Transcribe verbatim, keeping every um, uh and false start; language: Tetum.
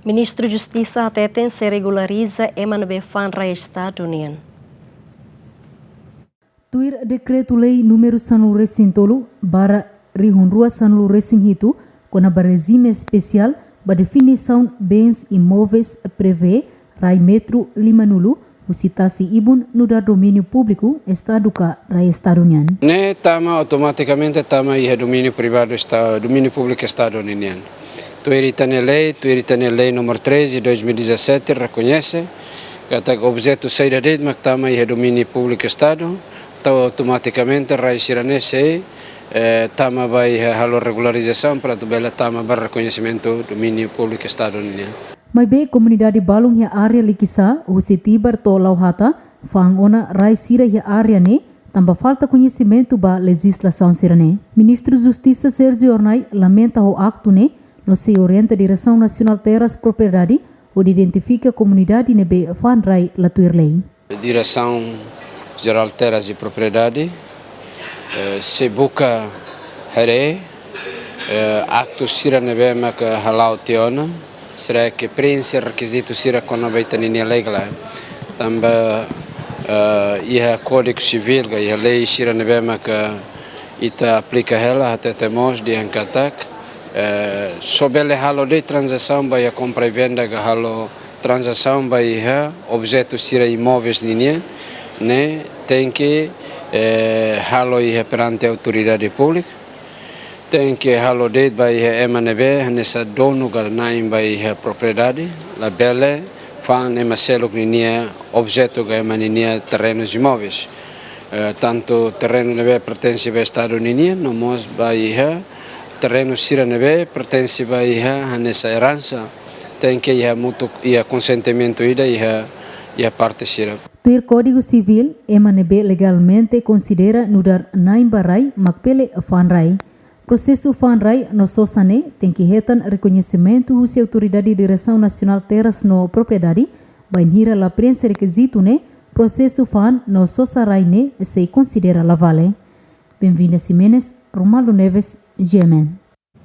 Ministru Justisa hateten sei regulariza ema ne'ebé fa'an rai Estadu nian. Tuir Dekretu-Lei númeru sanulu resin tolu barra rihun rua sanulu resin hitu, kona-ba rejime espesiál ba definisaun bens imóveis, prevee rai metru lima-nulu husi tasi ibun nu'udar domíniu públiku Estadu ka rai Estadu nian. Ne'e tama automatikamente tama iha domíniu privadu Esta-, domíniu públiku Estadu ninian. Tuir ita-nia lei, tuir ita-nia lei númeru treze, dois mil e dezassete, rekoñese katak objetu saida de'it mak tama iha domíniu públiku Estadu, entaun automatikamente rai sira-ne'e sei, eh, tama ba iha halo regularizasaun para atu bele tama ba rekoñesimentu domíniu públiku Estadu ninian. Maibé komunidade balun iha área Likisá, husi Tibar to'o Lauhata, fa'an ona rai sira iha área ne'e, tanba falta koñesimentu ba lejizlasaun sira-ne'e. Ministru Justisa Sérgio Hornai lamenta ho aktu ne'e, no sei orienta Diresaun Nasionál Terras Propriedade hodi identifika komunidade ne'ebé fa'an rai la tuir lei. Diresaun Jerál Terras e Propriedade, eh, sei buka haree, eh, aktu sira ne'ebé maka hala'o tiha ona, será que preenxe rekizitu sira kona-ba ita-nia lei ka lae. Tanba, eh, iha Kódigu Sivíl ka iha lei sira ne'ebé maka ita aplika hela hatete mós dehan katak, eh, só bele halo de'it tranzasaun ba iha kompra e venda ka halo tranzasaun ba iha objetu sira imóveis ninian, ne'e tenke, eh, halo iha perante autoridade públika, tenke halo de'it ba iha ema ne'ebé hanesan donu ka na'in ba iha propriedade, labele fa'an ema seluk ninia objetu ka ema ninia terrenus imóveis. Eh, tantu terrenu ne'ebé pertense ba Estadu ninian, no mós ba iha terrenu sira ne'ebé pertense ba iha hanesan eransa, tenke iha mutu, iha konsentimentu ida iha, iha parte sira. Tuir Kódigu Sivíl, ema ne'ebé legalmente konsidera nu'udar na'in ba rai mak bele fa'an rai. Prosesu fa'an rai no sosa ne'e tenke hetan rekoñesimentu husi Autoridade Diresaun Nasionál Terras no Propriedade, bainhira la preenxe rekizitu ne'e, prosesu fa'an no sosa rai ne'e sei konsidera la vale. Benvinda Ximenes, Romualdo Neves, G M N.